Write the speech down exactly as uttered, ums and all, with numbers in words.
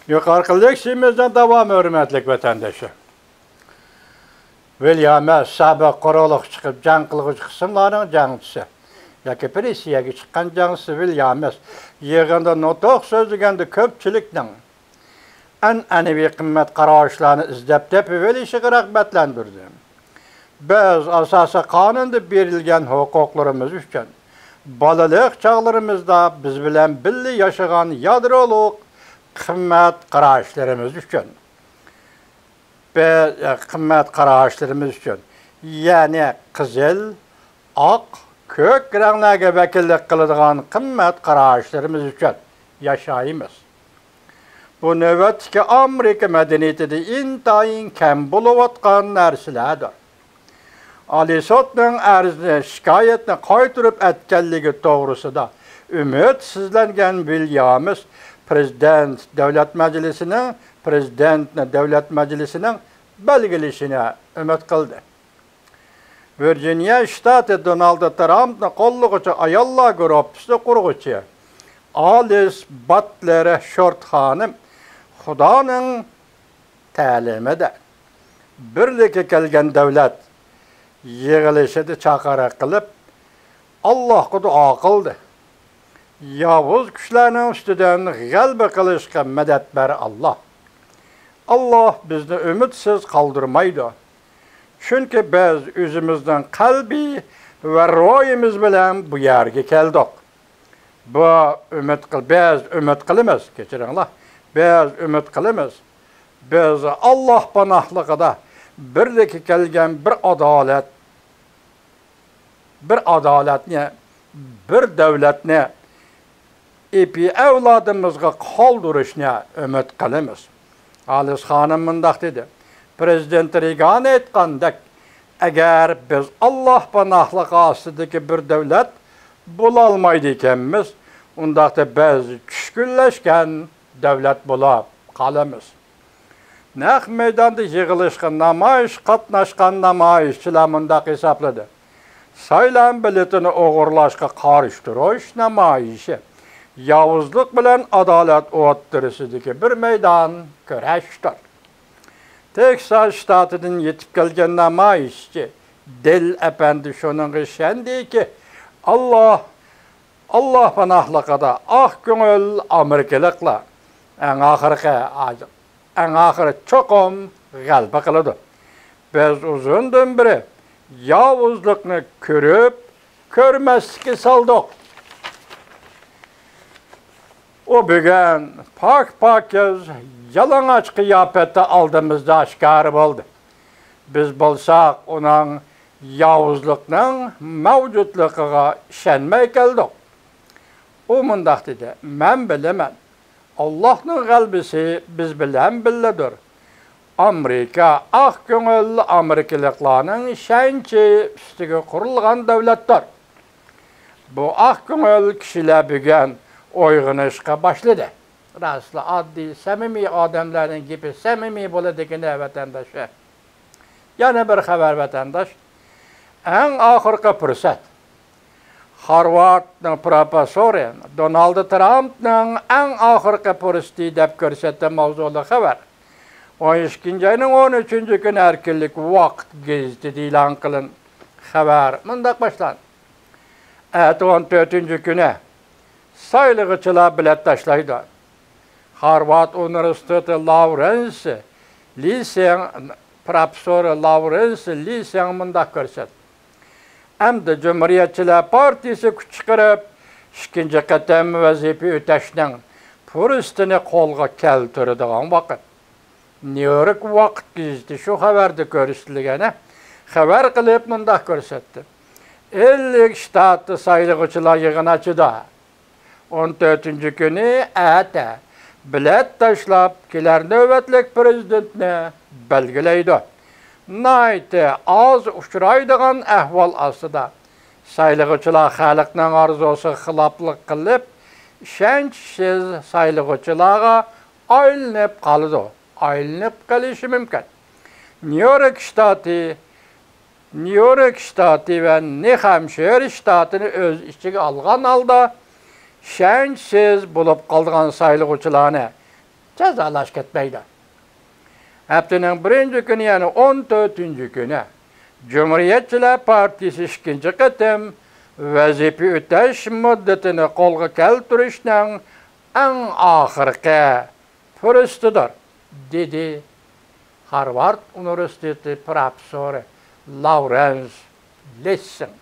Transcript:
يۇقىرىقى لېكسىيىمىزنىڭ داۋامى، ھۆرمەتلىك ۋەتەنداشلار. ۋىل يامېس سابىق قوراللىق چىقىپ جەڭ قىلغۇچى قىسىملارنىڭ جەڭچىسى ياكى پېرسىيەگە چىققان جەڭچىسى ۋىل يامېس يىغىندا نۇتۇق سۆزلىگەندە كۆپچىلىكنىڭ ئەنئەنىۋى قىممەت قاراشلارنى ئىزدەپ تېپىۋېلىشىغا رىغبەتلەندۈردى. بىز ئاساسىي قانۇندا بېرىلگەن ھوقۇقلىرىمىز ئۈچۈن، بالىلىق چاغلىرىمىزدا بىز بىلەن بىللە ياشىغان يادرولۇق قىممەت قاراشلىرىمىز ئۈچۈن، بىز، قىممەت قاراشلىرىمىز ئۈچۈن، يەنى قىزىل، ئاق، كۆك رەڭلەرگە ۋەكىللىك قىلىدىغان قىممەت قاراشلىرىمىز ئۈچۈن ياشايمىز. بۇ نۆۋەتتىكى ئامېرىكا مەدەنىيىتىدە ئىنتايىن كەم بولۇۋاتقان نەرسىلەردۇر. ئالىي سوتنىڭ ئەرزنى، شىكايەتنى قايتۇرۇپ ئەتكەنلىكى توغرىسىدا ئۈمىدسىزلەنگەن ۋىل يامېس پىرېزىدېنت دۆلەت مەجلىسىنىڭ، پىرېزىدېنتنى دۆلەت مەجلىسىنىڭ بەلگىلىشىنى ئۈمىد قىلدى. ۋىرجىنىيە شتاتى دونالد ترامپنى قوللىغۇچى ئاياللار گۇرۇپپىسى قۇرغۇچى ئالىس باتلېر شورت خانىم خۇدانىڭ تەلىمىدە بىرلىككە كەلگەن دۆلەت يىغىلىشىدا چاقىرىق قىلىپ، ئاللاھقا دۇئا قىلدى. ياۋۇز كۈچلەرنىڭ ئۈستىدىن غەلىبە قىلىشقا مەدەت بەر، ئاللاھ. ئاللاھ بىزنى ئۈمىدسىز قالدۇرمايدۇ. چۈنكى بىز ئۆزىمىزنىڭ قەلبى ۋە روھىمىز بىلەن بۇ يەرگە كەلدۇق. بۇ ئۈمىد قىل-، بىز ئۈمىد قىلىمىز، كەچۈرۈڭلار. بىز ئۈمىد قىلىمىز. بىز ئاللاھ پاناھلىقىدا بىرلىككە كەلگەن بىر ئادالەت، بىر ئادالەتنى، بىر دۆلەتنى ئېپى ئەۋلادىمىزغا قالدۇرۇشنى ئۈمىد قىلىمىز. ئالىس خانىم مۇنداق دېدى، پىرېزىدېنت رېيگان ئېيتقاندەك، ئەگەر بىز ئاللاھ پاناھلىقى ئاستىدىكى بىر دۆلەت بولالمايدىكەنمىز، ئۇنداقتا بىز چۈشكۈنلەشكەن دۆلەت بولۇپ قالىمىز. نەق مەيداندا يىغىلىشقا نامايىش قاتناشقان نامايىشچىلار مۇنداق ھېسابلىدى، سايلام بېلىتىنى ئوغرىلاشقا قارشى تۇرۇش نامايىشى ياۋۇزلۇق بىلەن ئادالەت ئوتتۇرىسىدىكى بىر مەيدان كۈرەشتۇر. تېكساس شتاتىدىن يېتىپ كەلگەن نامايىشچى دېل ئەپەندى شۇنىڭغا ئىشەندىكى، ئاللاھ، ئاللاھ پاناھلىقىدا ئاق كۆڭۈل ئامېرىكىلىقلار ئەڭ ئاخىرقى، ئەڭ ئاخىرى چوقۇم غەلىبە قىلىدۇ. بىز ئۇزۇندىن بېرى ياۋۇزلۇقنى كۆرۈپ كۆرمەسلىككە سالدۇق. ئۇ بۈگۈن پاك-پاكىز يالىڭاچ قىياپەتتە ئالدىمىزدا ئاشكارا بولدى. بىز بولساق ئۇنىڭ ياۋۇزلۇقنىڭ مەۋجۇتلۇقىغا ئىشەنمەي كەلدۇق. ئۇ مۇنداق دېدى، مەن بىلىمەن، ئاللاھنىڭ غەلىبىسى بىز بىلەن بىللىدۇر. ئامېرىكا ئاق كۆڭۈل ئامېرىكىلىقلارنىڭ ئىشەنچى ئۈستىگە قۇرۇلغان دۆلەتتۇر. بۇ ئاق كۆڭۈل كىشىلەر بۈگۈن ئويغىنىشقا باشلىدى. راستلا ئاددىي، سەمىمىي ئادەملەرنىڭ گېپى سەمىمىي بولىدىكەن، ۋەتەنداشلار. يەنە بىر خەۋەر، ۋەتەنداش. ئەڭ ئاخىرقى پۇرسەت. خارۋاردنىڭ پروفېسسورى دونالد ترامپنىڭ ئەڭ ئاخىرقى پۇرسىتى دەپ كۆرسەتتى ماۋزۇلۇق خەۋەر. ئون ئىككىنچى ئاينىڭ ئون ئۈچىنچى كۈنى ئەركىنلىك ۋاقىت گېزىتىدە ئېلان قىلىن. خەۋەر مۇنداق باشلاندى. ئەتە ئون تۆتىنچى كۈنى سايلىغۇچىلار بېلەت تاشلايدۇ. خارۋارد ئۇنىۋېرسىتېتى لاۋرېنس لىسېڭ، پروفېسسورى لاۋرېنس لىسېڭ مۇنداق كۆرسەتتى. ئەمدى جۇمھۇرىيەتچىلەر پارتىيىسى كۈچ چىقىرىپ، ئىككىنچى قېتىم ۋەزىپە ئۆتەشنىڭ پۇرسىتىنى قولغا كەلتۈرىدىغان ۋاقىت. نيۇ يورك ۋاقىت گېزىتى شۇ خەۋەردە كۆرسىتىلگەن خەۋەر قىلىپ مۇنداق كۆرسەتتى. ئەللىك شتاتتا سايلىغۇچىلار يىغىن ئاچىدۇ. ئون تۆتىنچى كۈنى ئەتە بېلەت تاشلاپ، كېلەر نۆۋەتلىك پىرېزىدېنتنى بەلگىلەيدۇ. ناھايىتى ئاز ئۇچرايدىغان ئەھۋال ئاستىدا، سايلىغۇچىلار خەلقنىڭ ئارزۇسىغا خىلاپلىق قىلىپ، ئىشەنچسىز سايلىغۇچىلارغا ئايلىنىپ قالىدۇ، ئايلىنىپ قېلىشى مۇمكىن. نيۇ يورك شتاتى، نيۇ يورك شتاتى ۋە نيۇ خامپشىر شتاتىنى ئۆز ئىچىگە ئالغان ھالدا، ئىشەنچسىز بولۇپ قالىدىغان سايلىغۇچىلارنى جازالاش كەتمەيدۇ. ھەپتىنىڭ بىرىنچى كۈنى، يەنى ئون تۆتىنچى كۈنى، جۇمھۇرىيەتچىلەر پارتىيىسى ئىككىنچى قېتىم ۋەزىپە ئۆتەش مۇددىتىنى قولغا كەلتۈرۈشنىڭ ئەڭ ئاخىرقى پۇرسىتىدۇر، دېدى ھارۋارد ئۇنىۋېرسىتېتى پروفېسسورى لاۋرېنس لېسسىڭ.